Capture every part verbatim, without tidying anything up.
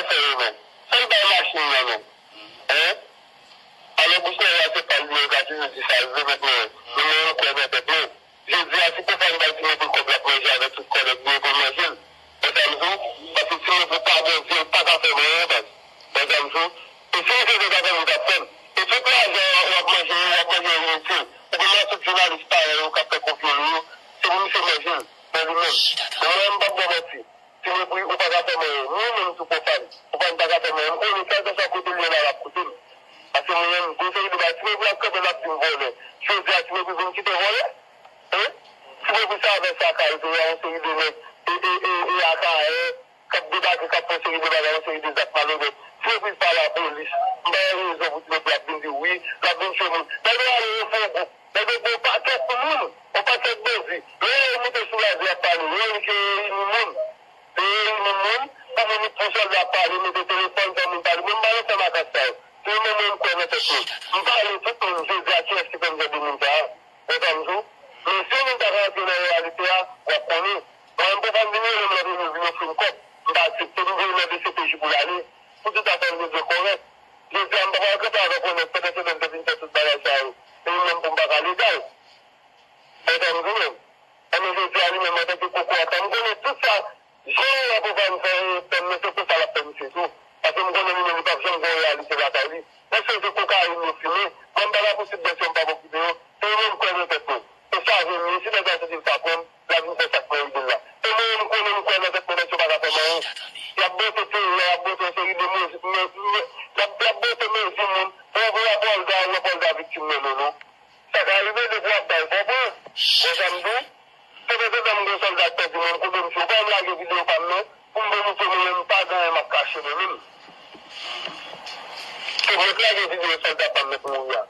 Fè yo non. Fè l bay machin nan non. Hein? Alò bouch nèg la se pa l li menm ka toujou di sa l vle mèt mwen. Men mwen m kwè nan tèt mwen. Jodi a si Pwofàn bay Ti Mepri kòb l ap manje avèk tout kòlèg li yo pou l manje l. Wè sa m di w? Paske Ti Mepri pa Bondye, l pa ka fè mwen anyen baz. Wè sa m di w? E si l te te ka fè m, li t ap fè m. E tout lajan w ap manje yo, w ap manje yo initil. Ou gen yon tout jounalis parèy ou k ap fè konplo yo, se pou misye manje l, nan li menm. Mwen, m p ap ba w manti. Ti Mepri, ou pa ka fè m anyen. Ni ou menm tou Pwofàn. Pwofàn pa ka fè m anyen. M konnen kèlkeswa kote l ye la, l ap koute m. Paske mwen menm, gon seri de bagay, Ti Mepri ap kanpe, l ap di m vòlè. Jodi a, Ti Mepri vin kite vòlè? Hein? Ti Mepri sa avè sa ka l te yon seri de nèg, e, e, e, e, Akayè, k ap debake, k ap fè yon seri de bagay, yon seri de zak malonèt. Ti Mepri pa lapolis. M pa wè rezon pou Ti Mepri ap vin di wi, l ap vin tchwe moun. Nèg yo ale yo fè yon gwoup. Nèg yo pran yon pakèt moun, yon pakèt bandi. Lè yo moute sou radyo y ap pale, yo di ke yo reyini moun. Yo reyini moun, pou moun, pou sòlda ap pale, mete telefòn, fè moun pale. Mwen m pa nan fè makak sa yo. Se yo menm mwen m kwè nan tèt yo. M pale tout moun, jodi a, kiyès ki fè m tande moun sa a? Wè sa m di w? Men si nou ta ka antre nan reyalite a, w ap konnen. Mwen menm, Pwofàn vin rele m lòt jou, vin ofri m kòb. M pa aksepte, m voye nan D C P J pou l ale. Pou tout afè l te dwe kòrèk. Jodi a, m pa pral kanpe avèk yon nèg pandan semèn te vin fè tout bagay sa yo. E li menm pou m pa ka legal. Wè sa m di w menm? Enben jodi a, li menm, antanke kokorat la, m konnen tout sa, jan yo wè Pwofàn fè, fè m nan, se konsa l ap fè misye tou. Paske m konnen li menm, li p ap janm gen yon reyalite lakay li. Mesye, se kokayin yo fimen. Mwen, m pa la pou sibvansyon, m p ap okipe yo. Se yo menm k kwè nan tèt yo. Se save m ye. Si nèg la santi l ka pran m, l ap vin fè sa k nan ide l la. E mwen menm, m konnen m kwè nan tèt mwen, mesye pa ka fè m anyen. Y ap bote teren, y ap bote yon seri de mezi, men, men, y ap, y ap bote mezi moun. Pou, pou rapòl da, rapòl da viktim nan, non, non. Sa ka rive depi w ap bay, w konprann? Wè sa m di w? Tanzantan m gen yon sòlda k pèdi mwen, m koube m sou, ou pa wè m lage videyo pa m non, pou m demontre mwen menm m pa gen anyen m ap kache mwen menm. Se mwen k lage videyo sòlda pa m nan ki mouri a.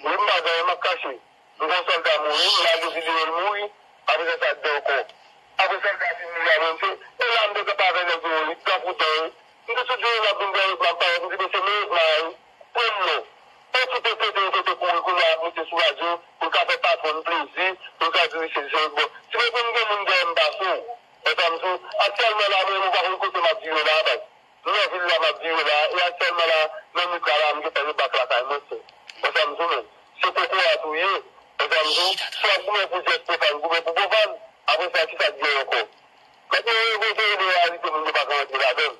Wi, m pa gen anyen m ap kache. M gen yon sòlda mouri, m lage videyo l mouri, apre sa sa k gen ankò. Apre sòlda fin mouri a menm, se, e la m te kanpe avè nèg yo, li pran pou dan yo. M te sou di yo, m ap vin dèyè yo, m ap parèt, m di, mesye, men yo, m a yo. Pran m non. Okipe kote yo kote kouri kounye a ap moute sou radyo, pou l ka fè patwon l plezi, pou l ka di wi se Jean Bon. Si mwen konn gen moun dèyè m pase w, wè sa m di w, aktyèlman la mwen menm ou pa konn kote m ap vive la baz. M nan vil la m ap vive la, e aktyèlman la, nan nwit la la, m gentan rebak lakay mwen sè. Wè sa m di w menm. Se kokorat ou ye, wè sa m di w, si w ap goumen pou Jès Pwofàn, goumen pou Pwofàn, apre sa kisa k gen ankò? Mèt mwen gen yon seri de reyalite moun yo pa ka rantre ladan l.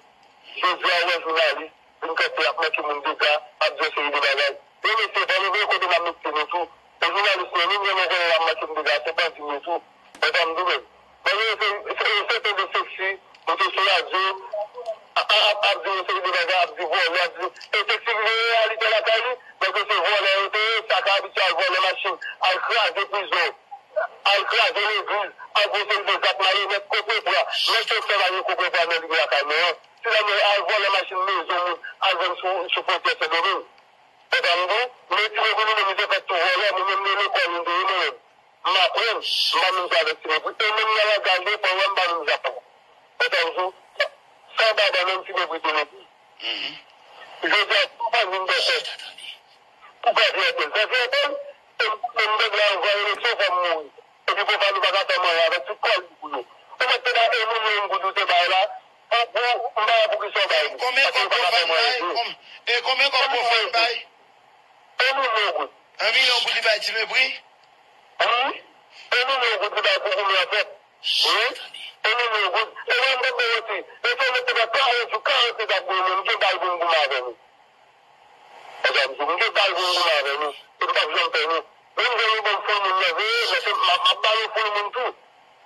Jodi a ou wè jounalis vin kanpe ap manke moun dega, ap di yon seri de bagay. Yo mesye, fò nou veye kote n ap mete nou tou. E jounalis nou, nou menm nou konnen n ap manke m dega, se bandi nou tou. Wè sa m di w menm. Mwen menm se, se, se tande seksi, moute sou radyo, a, a, ap, ap di yon seri de bagay, ap di vòlè, ap di, e seksi vin gen reyalite lakay li, nèg yo se vòlè yo te ye, sa ka abitye al vòlè machin, al kraze prizon. Al kraze legliz, al fè seri de zak malonèt, konpre pwa. Nèg ki fè bagay yo konpre pwa nan liv lakay mwen an. Se lè mwen al vòlè machin mezon moun, al vann sou, sou fwontyè Sendomeng. Wè sa m di w? Men Ti Mepri li menm li te fèt tou vòlè, mwen menm nan lekòl li te ye mwen menm. M aprann, m pa menm jan avèk Ti Mepri. E menm nan langaj li, fò w wè m pa menm jan avè l. Wè sa m di w? Sa w pa ban menm Ti Mepri te mete. Jodi a, si w pa vin bò kò. Pou gade yon tel. Sa se yon tel. E m, e m tande anvan eleksyon fò m mouri. Epi Pwofàn ou pa ka fè m anyen avèk tout kòb li pou yo. Ou mèt te bay e milyon goud ou te bay la. Pou, pou, m pa wè pou kisa w bay li. Konbyen kòb Pwofàn bay? Konm-, e konbyen kòb Pwofàn bay? E milyon goud. En milyon goud li bay Ti Mepri? Wi. E milyon goud li bay pou goumen an fèt. Wi. E milyon goud. E lè m te mete yo ti. E se mete nan karant jou, karant jou ap goumen, m gen bal pou m goumen avè nou. Wè sa m di w, m gen bal pou m goumen avè nou. E m p ap janm pè nou. Menm jan nou ban m foul moun nan veye, men se m ap, m ap ba nou foul moun tou.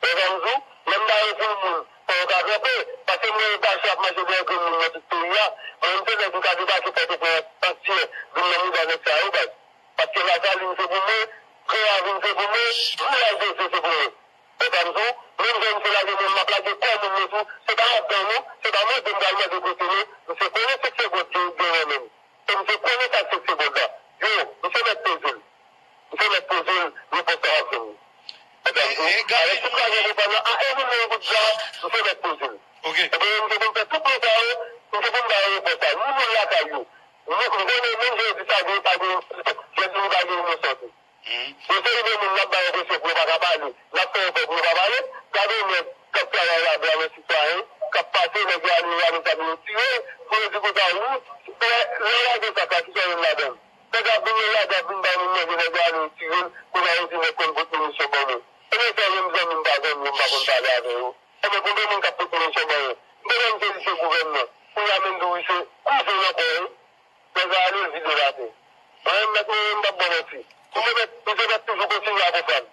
Wè sa m di w, lè m ba yo foul moun, fò yo ka kanpe. Paske m wè yo tache ap mache dèyè grenn moun nan tout peyi a. Mwen menm se nèg m ka debake Pòtoprens antye, vin nan mouda nèg sa yo baz. Paske Lasalin se pou mwen, Gran Ravin se pou mwen, Vilaj de Dye se pou mwen. Wè sa m di w, menm jan misye lage mwen, m ap lage kò moun yo tou. Se pa ladan nou, se pa mande m pral mande kote nou, misye konnen sèt segond gen, gen nan men m. E misye konnen sa k sèt segond la. Yo, misye mèt poze l. Misye mèt poze l, repons la w ap jwenn li. Wè sa m di w, avèk tout lagè Pwofàn nan, a e milyon goud la, misye mèt poze l. Ebyen, misye pou m fè tout moun sa yo, misye pou m ba yo repons la. Ni moun lakay yo. M, m konnen menm jodi sa gen, pa gen, jodi nou pa gen inosan tou. Yon seri de moun n ap ba yo presyon pou yo pa ka pale, n ap fè efò pou yo pa pale. Gade yon nèg k ap travay la bra nan sitwayen, k ap pase, nèg yo ale, yo ale zam yo, tire, pou yo di konsa, wi, lè, lè w lage sa, sa ki sa yo ladan l. Nèg ap vin, yo lage ap vin bay moun manje, nèg yo ale yo tire l, kounye a yo di nèg konn pote misyon ban mwen. Ebyen, sa menm zanmi m pa zanmi yo, m pa konn pale avè yo. Ebyen, konbyen moun k ap pote misyon ban yo? M te konn se li se gouvènman. Kounye a menm di wi se kouzen l ankò, wi. Nèg la ale l vide l atè. Mwen menm mèt mwen menm m p ap ba w manti. Misye mèt, misye mèt toujou kontinye ap ofrann.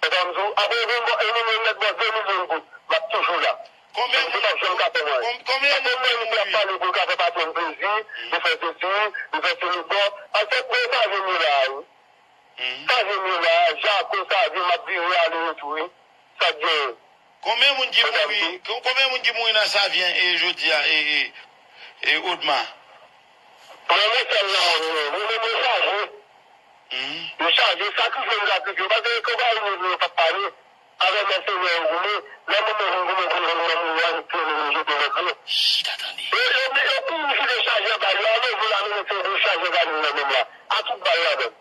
Sa m di w, apre yon bon, yon milyon nèt bò de milyon goud, m ap toujou la. Konbyen moun, konbyen moun, konbyen moun ap pale pou l ka fè patwon l plezi, li fè sesi, li fè sesi bò. An fèt, mwen sa vin la, wi. Sa vin la, Jako sa vin, m ap vire ale retou, wi. Sa k genyen? Konbyen moun ki mouri, konbyen moun ki mouri nan Savyen e jodi a, e, e, e Odma? Mwen, mwen sèl nan mòn mwen, mwen menm mwen chaje. Yo chaje, sakrifye m sakrifye. Paske konpayi nou vle yo p ap pale. Avè mèsenè yo goumen, lè moun nan vin goumen pou yo vin nan mouri a, yo plen nou jete lòt dlo. Yo, yo, yo kouri jete chajè bal yo, ale vin la, nou mete yon gwo chajè bal nan men m la. A tout bal ladan.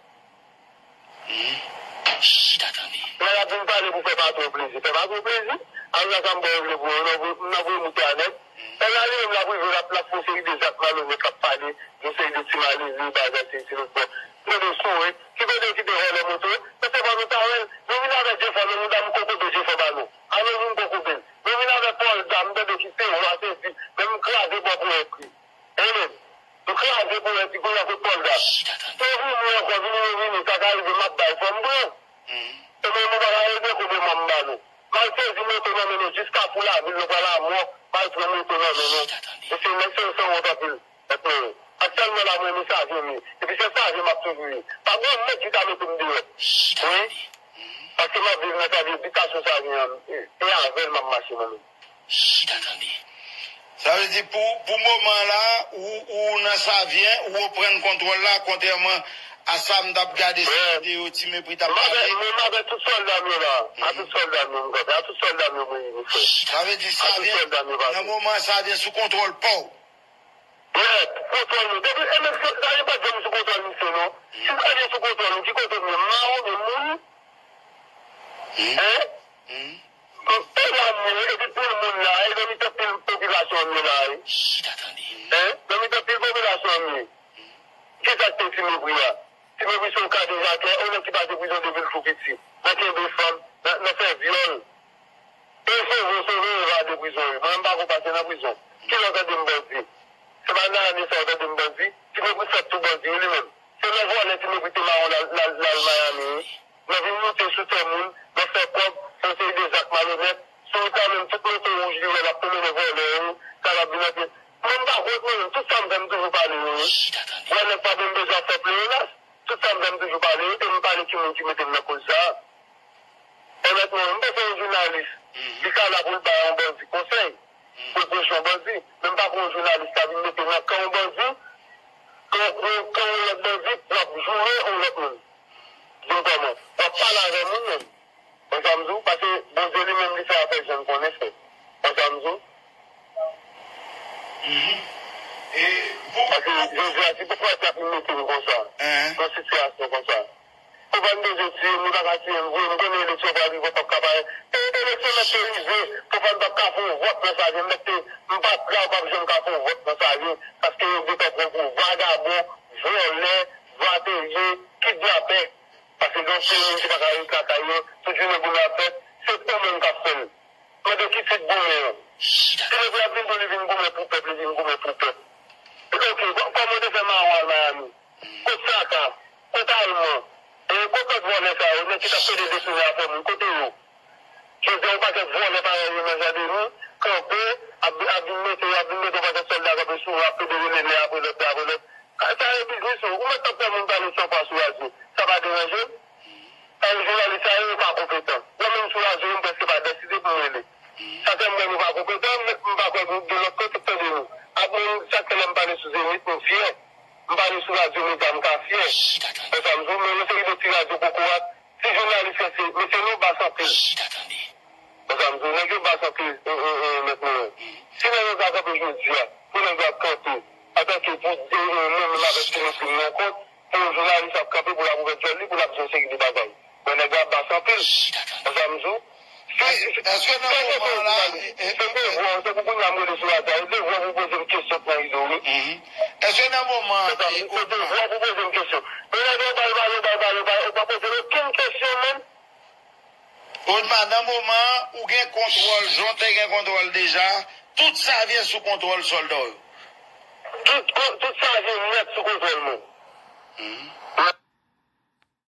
Lè y ap vin pale pou fè patwon plezi, fè patwon plezi. Al nan sa m ba w vle pou yo, m nan voye moute a nèg. Fè l ale menm l ap rive, l ap, l ap fè yon seri de zak malonèt, l ap pale yon seri de ti malere, bagay, seri ti lòt bò. M tande sou, wi. Ki kote ki te vòlè moto? Mete pa nou ta wè l. Nou vin avè Jefò, nou, nou dam kokobe Jefò ba nou. Alo vin kokobe l. Nou vin avè pòlda, m tande ki se wa sezi. Men m kraze bò pou wè pri. Amen. Nou kraze pou wè ti kounye a kote pòlda. Yo vini ankò, vini, yo vini, sa ka rive, m ap bay fanm pran. E mwen, nou pa ka rete koube manm ba nou. M al sezi moto nan men nou jiska pou lavil, nou pran lamò, m al pran moto nan men nou. Mesye, nèg se yon sanwont anpil. Mèt mwen, aktyèlman la, mwen, mwen Savyen m ye. Epi se Savyen m ap toujou ye. Pa gen yon nèg ki ka mete m deyò. Wi. Paske m ap viv nan Savyen, bitasyon Savyen an, e, e avè l m ap mache mwen menm. Chita tande. Sa vle di pou, pou moman la, ou, ou nan Savyen, ou reprann kontwòl la, kontrèman a sa m t ap gade sou videyo Ti Mepri t ap pale. Mwen, m avè tout sòlda m yo la. A tout sòlda m yo, m kanpe. A tout sòlda m yo, mwen ye, mesye. Sa vle di Savyen, nan moman Savyen sou kontwòl pa w. Nèt, kontwòl nou. Depi, e, men, Savyen pa t janm sou kontwòl misye, non. Si Savyen sou kontwòl nou, ki kote nou ye? Mawon, men moun? Hein? Tout peyi a m ye, epi pil moun la, e nan mitan pil popilasyon an m ye la, wi. Chita tande. Hein? Nan mitan pil popilasyon an m ye. Kisa k te Ti Mepri a? Ti Mepri se yon kadejatè, yon nèg ki pase prizon depi l tou piti. Nan kenbe fanm, nan, nan fè vyòl. E sove, sove Eva de prizon, wi. Mwen, m pa ko pase nan prizon. Kilè w tande m bandi? Se pa nan ane sa w tande m bandi? Ti Mepri fèt tou bandi, wi, li menm. Se lè vòlè Ti Mepri te mawon l al, l al, l al Miami, wi. Nan vin moute sou tè moun, nan fè kòb, fè yon seri de zak malonèt. Sou wout la menm, tout moto wouj li wè l ap pwomennen vòlè yo, sa l ap vin antre. Mwen, m pa kont mwen menm, tout sa m fè, m toujou pale yo, wi. Wè nèg pa menm bezwen ap fè pleyonas. Tout sa m fè, m toujou pale yo, e m pale ki moun ki mete m nan koz sa a. Onètman, m pa se yon jounalis ki ka la pou l bay yon bandi konsèy, pou l preche yon bandi. Men m pa pou yon jounalis k ap vin mete nan kan yon bandi, kan, kan, kan yon lòt bandi, pou l ap joure yon lòt moun. Di m kòman? W ap pale avè moun menm. Konn sa m di w? Paske Bondye li menm li fè afè jan l konnen fè. Konn sa m di w? Paske jodi a, si poukisa y ap mete m konsa, nan sitiyasyon konsa? Ou pa bezwen tiye m, li pa ka tiye m vre, m konnen eleksyon pral rive, w p ap ka pa, e, eleksyon mèt te rive, Fofòn p ap ka fè yon vòt nan Savyen, mèt te, m pa t la, w p ap janm ka fè yon vòt nan Savyen, paske yo gentan pran pou vagabon, vòlè, vaterye, kidnapè. Paske gen anpil moun ki pa ka ret lakay yo, tout jounen goumen ap fèt, se goumen k ap fè l. Mande ki tit goumen an? Si nèg la vin pou li vin goumen pou pèp, li vin goumen pou pèp. Ok, kò-, kòman w te fè mawon al Miami? Kot Saka? Kot Alman? E kot lòt vòlè sa yo, nèg ki t ap pede detounen afè moun, kote yo? Jodi a, yon pakèt vòlè parèy yo nan Jan Deni, kanpe, ap, ap vin mete, ap vin mete yon pakèt sòlda kanpe sou ou, ap pede rele nè apre lòt, nè apre lòt. Sa, sa e biznis ou. Ou mèt t ap fè moun pale san fwa sou radyo. Sa pa deranje m. Sa vle jounalis sa yo, yo pa konpetan. Mwen menm sou radyo, m prèske pa deside pou m rele. Sa fè m wè nou pa konpetan, men m pa kwè gen lòt kote k tande nou. Ak mwen, chak fè lè m pale sou Zenith, m fyè. M pale sou radyo medya, m ka fyè. Wè sa m di w, men yon seri de ti radyo kokorat, ti jounalis yo se, mesye nou bas anpil. Wè sa m di w, nèg yo bas anpil, e, e, e, mèt mwen. Si nèg yo ka kanpe jodi a, pou nèg yo ap kanpe, antanke pou, e, e, mwen menm avèk ti mesye m nan kont, pou yon jounalis ap kanpe, pou l ap ouvè djòl li, pou l ap di yon seri de bagay. Bon, nèg yo ap bas anpil. Wè sa m di w, Èske nan moman la, e- e- Se devwa w, se pou kounye a m rele sou radyo a. Se devwa w pou poze m kesyon pou rive w, wi. Mhm. Èske nan moman e- Se devwa w pou poze m kesyon. Men lè yo bay bal, yo bay bal, yo bay, yo pa poze m okenn kesyon, menm. Odma, nan moman an, ou gen kontwòl, jan w te gen kontwòl deja, tout sa vin sou kontwòl sòlda w yo. Tout, tout sa vin nèt sou kontwòl mwen.